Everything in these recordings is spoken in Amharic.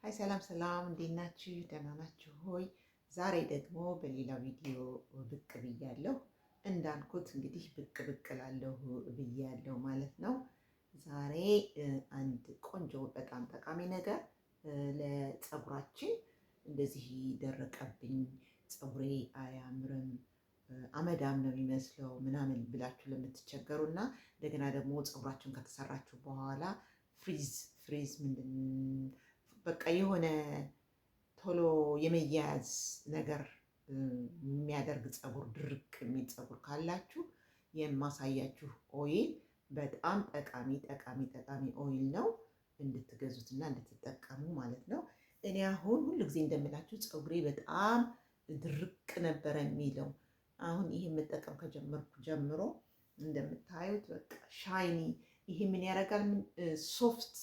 Hi፣ ሰላም ሰላም፣ እንዴት ናችሁ? ደህና ናችሁ ወይ? ዛሬ ደግሞ በሌላ ቪዲዮ ብቅ ብያለሁ። እንዳልኩት እንግዲህ ብቅ ብቅ እላለሁ ብያለሁ ማለት ነው። ዛሬ አንድ ቆንጆ በጣም ጠቃሚ ነገር ለፀጉራችን፣ እንደዚህ ደረቀብኝ፣ ፀጉሬ አያምርም፣ አመዳም ነው የሚመስለው ምናምን ብላችሁ ለምትቸገሩ እና እንደገና ደግሞ ፀጉራችሁን ከተሰራችሁ በኋላ frizz frizz ምንድን በቃ የሆነ ቶሎ የመያያዝ ነገር የሚያደርግ ፀጉር፣ ድርቅ የሚል ፀጉር ካላችሁ የማሳያችሁ oil በጣም ጠቃሚ ጠቃሚ ጠቃሚ oil ነው፣ እንድትገዙትና እንድትጠቀሙ ማለት ነው። እኔ አሁን ሁሉ ጊዜ እንደምላችሁ ፀጉሬ በጣም ድርቅ ነበረ የሚለው። አሁን ይሄ መጠቀም ከጀመርኩ ጀምሮ እንደምታዩት በቃ shiny። ይሄ ምን ያደርጋል? Soft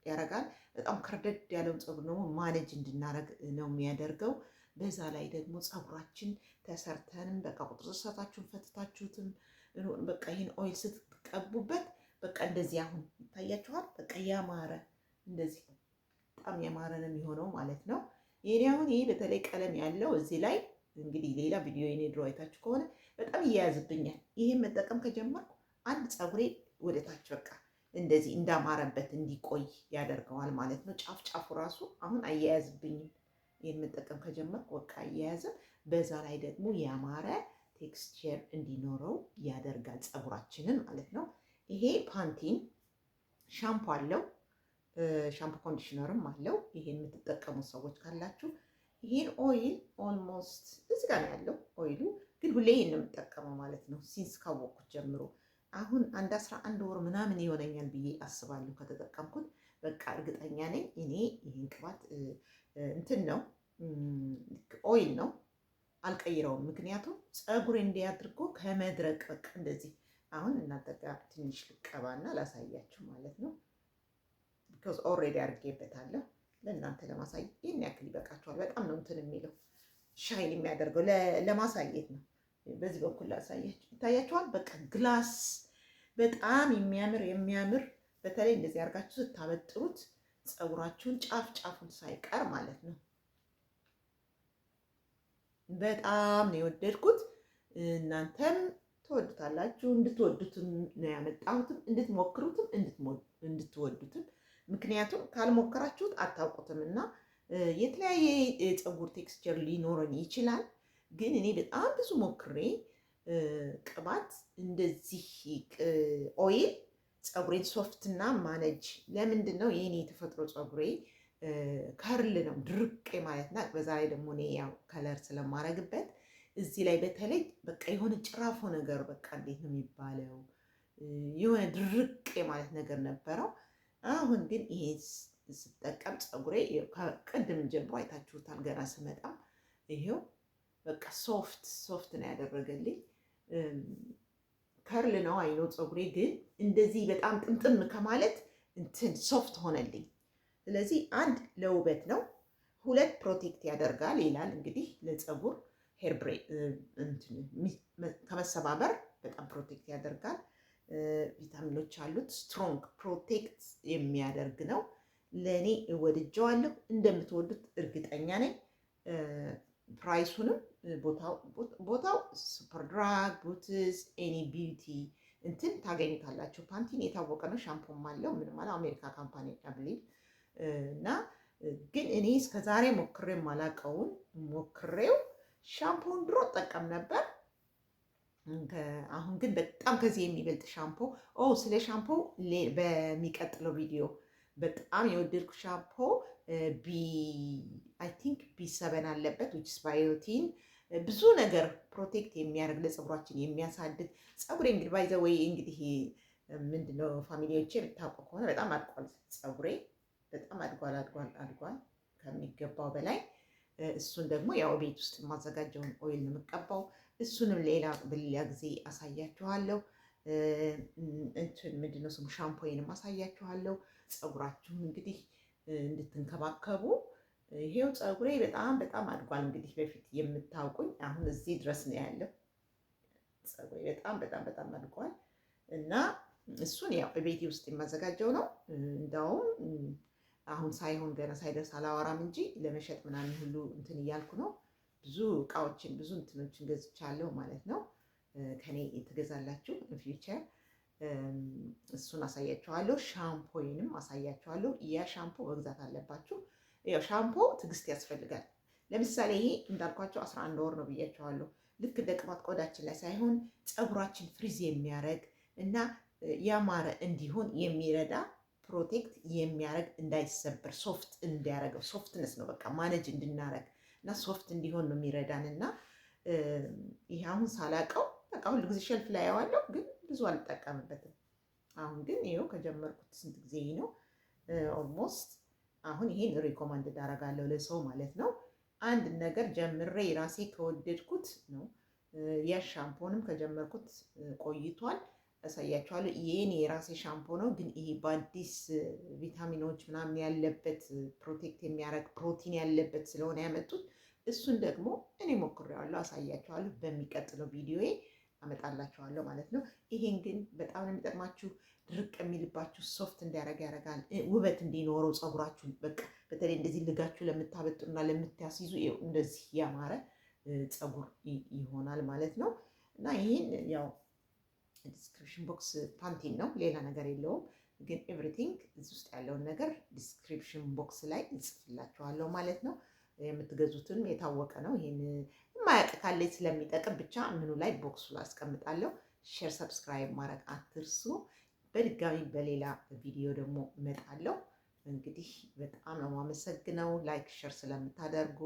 ያደርጋል። በጣም ከርደድ ያለውን ፀጉር ደግሞ manage እንድናረግ ነው የሚያደርገው። በዛ ላይ ደግሞ ፀጉራችን ተሰርተንም በቃ ቁጥርጥር ሰርታችሁን ፈትታችሁትም በቃ ይህን oil ስትቀቡበት በቃ እንደዚህ አሁን ይታያችኋል። በቃ ያማረ፣ እንደዚህ በጣም ያማረ ነው የሚሆነው ማለት ነው። የኔ አሁን ይሄ በተለይ ቀለም ያለው እዚህ ላይ እንግዲህ ሌላ ቪዲዮ የኔ ድሮ አይታችሁ ከሆነ በጣም ይያያዝብኛል። ይሄን መጠቀም ከጀመርኩ አንድ ፀጉሬ ወደ ታች በቃ እንደዚህ እንዳማረበት እንዲቆይ ያደርገዋል ማለት ነው። ጫፍ ጫፉ ራሱ አሁን አያያዝብኝም። ይህን መጠቀም ከጀመርኩ በቃ አያያዝም። በዛ ላይ ደግሞ ያማረ texture እንዲኖረው ያደርጋል ፀጉራችንን ማለት ነው። ይሄ Pantene ሻምፖ አለው፣ ሻምፖ conditioner ም አለው። ይሄን የምትጠቀሙ ሰዎች ካላችሁ ይሄን oil almost እዚህ ጋር ነው ያለው oil ኡ፣ ግን ሁሌ ይሄን ነው የምጠቀመው ማለት ነው since ካወቅኩት ጀምሮ። አሁን አንድ 11 ወር ምናምን ይሆነኛል ብዬ አስባለሁ ከተጠቀምኩት። በቃ እርግጠኛ ነኝ እኔ ይህን ቅባት እንትን ነው፣ oil ነው፣ አልቀይረውም። ምክንያቱም ፀጉሬ እንዲያድርጎ ከመድረቅ በቃ እንደዚህ አሁን እናንተ ጋር ትንሽ ልቀባና ላሳያችሁ ማለት ነው። Because already አድርጌበታለሁ፣ ለእናንተ ለማሳየት ይህን ያክል ይበቃችኋል። በጣም ነው እንትን የሚለው፣ shine የሚያደርገው፣ ለማሳየት ነው። በዚህ በኩል ላሳያችሁ፣ ይታያችኋል። በቃ glass በጣም የሚያምር የሚያምር፣ በተለይ እንደዚህ አድርጋችሁ ስታበጥሩት ፀጉራችሁን ጫፍ ጫፉን ሳይቀር ማለት ነው። በጣም ነው የወደድኩት። እናንተም ትወዱታላችሁ። እንድትወዱትም ነው ያመጣሁትም፣ እንድትሞክሩትም፣ እንድትወዱትም። ምክንያቱም ካልሞከራችሁት አታውቁትም እና የተለያየ የፀጉር texture ሊኖረን ይችላል። ግን እኔ በጣም ብዙ ሞክሬ ቅባት እንደዚህ oil ፀጉሬን soft እና manage፣ ለምንድን ነው፣ የኔ የተፈጥሮ ፀጉሬ curl ነው፣ ድርቅ ማለት ና በዛ ላይ ደግሞ እኔ ያው color ስለማረግበት እዚህ ላይ በተለይ በቃ የሆነ ጭራፎ ነገር፣ በቃ እንዴት ነው የሚባለው፣ የሆነ ድርቅ የማለት ነገር ነበረው። አሁን ግን ይሄ ስጠቀም ፀጉሬ ቅድም ጀምሮ አይታችሁታል። ገና ስመጣ ይሄው በቃ soft soft ነው ያደረገልኝ። Curl ነው አይኖ ፀጉሬ፣ ግን እንደዚህ በጣም ጥምጥም ከማለት እንትን soft ሆነልኝ። ስለዚህ አንድ ለውበት ነው፣ ሁለት protect ያደርጋል ይላል፣ እንግዲህ ለፀጉር hair ከመሰባበር በጣም protect ያደርጋል። ቪታሚኖች አሉት። Strong protect የሚያደርግ ነው። ለእኔ ወድጀዋለሁ። እንደምትወዱት እርግጠኛ ነኝ። Price ኡንም ቦታው Superdrug፣ Boots፣ any beauty እንትን ታገኙታላችሁ። Pantene የታወቀ ነው። ሻምፖም አለው፣ ምንም አለው፣ አሜሪካ company I believe። እና ግን እኔ እስከዛሬ ሞክሬው የማላውቀውን ሞክሬው፣ ሻምፖን ድሮ እጠቀም ነበር። አሁን ግን በጣም ከዚህ የሚበልጥ ሻምፖ፣ ኦ ስለ ሻምፖ በሚቀጥለው ቪዲዮ፣ በጣም የወደድኩ ሻምፖ B I think B7 አለበት፣ which is biotin፣ ብዙ ነገር protect የሚያደርግ፣ ለፀጉራችን የሚያሳድግ። ፀጉሬ እንግዲህ by the way እንግዲህ ምንድነው family ዎቼ የምታውቁ ከሆነ በጣም አድጓል። ፀጉሬ በጣም አድጓል አድጓል አድጓል ከሚገባው በላይ። እሱን ደግሞ ያው ቤት ውስጥ የማዘጋጀውን oil ነው የምቀባው። እሱንም ሌላ በሌላ ጊዜ አሳያችኋለሁ። እንትን ምንድነው ስሙ፣ ሻምፖይንም አሳያችኋለሁ። ፀጉራችሁን እንግዲህ እንድትንከባከቡ። ይሄው ፀጉሬ በጣም በጣም አድጓል። እንግዲህ በፊት የምታውቁኝ አሁን እዚህ ድረስ ነው ያለው። ፀጉሬ በጣም በጣም በጣም አድጓል እና እሱን ያው ቤቴ ውስጥ የማዘጋጀው ነው። እንዳውም አሁን ሳይሆን ገና ሳይደርስ አላወራም እንጂ ለመሸጥ ምናምን ሁሉ እንትን እያልኩ ነው። ብዙ እቃዎችን፣ ብዙ እንትኖችን ገዝቻለሁ ማለት ነው። ከኔ ትገዛላችሁ future፣ እሱን አሳያችኋለሁ። ሻምፖይንም አሳያችኋለሁ። ያ ሻምፖ መግዛት አለባችሁ። ያው ሻምፖ ትዕግስት ያስፈልጋል። ለምሳሌ ይሄ እንዳልኳቸው 11 ወር ነው ብያቸዋለሁ። ልክ እንደ ቅባት ቆዳችን ላይ ሳይሆን ፀጉራችን frizz የሚያደርግ እና ያማረ እንዲሆን የሚረዳ፣ protect የሚያደርግ፣ እንዳይሰበር soft እንዲያደርገው፣ softness ነው በቃ manage እንድናረግ እና soft እንዲሆን ነው የሚረዳን። እና ይሄ አሁን ሳላቀው በቃ ሁሉ ጊዜ shelf ላይ ያዋለው ግን ብዙ አልጠቀምበትም። አሁን ግን ይኸው ከጀመርኩት ስንት ጊዜ ነው almost። አሁን ይሄን recommend አደርጋለሁ ለሰው ማለት ነው። አንድ ነገር ጀምሬ ራሴ ከወደድኩት ነው። ያ ሻምፖንም ከጀመርኩት ቆይቷል። አሳያችኋለሁ። የኔ የራሴ ሻምፖ ነው፣ ግን ይሄ በአዲስ ቪታሚኖች ምናምን ያለበት፣ protect የሚያደርግ ፕሮቲን ያለበት ስለሆነ ያመጡት፣ እሱን ደግሞ እኔ ሞክሬዋለሁ፣ አሳያችኋለሁ። በሚቀጥለው ቪዲዮዬ አመጣላችኋለሁ ማለት ነው። ይሄን ግን በጣም ነው የሚጠቅማችሁ። ድርቅ የሚልባችሁ soft እንዲያደርግ ያደርጋል። ውበት እንዲኖረው ፀጉራችሁ በቃ በተለይ እንደዚህ ልጋችሁ ለምታበጥሩና ለምታስይዙ እንደዚህ ያማረ ፀጉር ይሆናል ማለት ነው። እና ይህን ያው description box፣ Pantene ነው፣ ሌላ ነገር የለውም። ግን everything እዚህ ውስጥ ያለውን ነገር description box ላይ እጽፍላችኋለሁ ማለት ነው። የምትገዙትም የታወቀ ነው። ይህን የማያውቅ ካለ ስለሚጠቅም ብቻ ምኑ ላይ box ኡ ላይ አስቀምጣለሁ። Share፣ subscribe ማድረግ አትርሱ። በድጋሚ በሌላ ቪዲዮ ደግሞ እመጣለሁ። እንግዲህ በጣም ነው የማመሰግነው፣ like share ስለምታደርጉ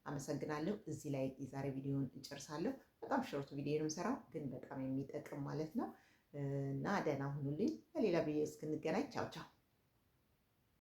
አመሰግናለሁ። እዚህ ላይ የዛሬ ቪዲዮን እጨርሳለሁ። በጣም short ቪዲዮ ነው የምሰራው፣ ግን በጣም የሚጠቅም ማለት ነው። እና ደህና ሁኑልኝ። በሌላ ቪዲዮ እስክንገናኝ ቻው ቻው።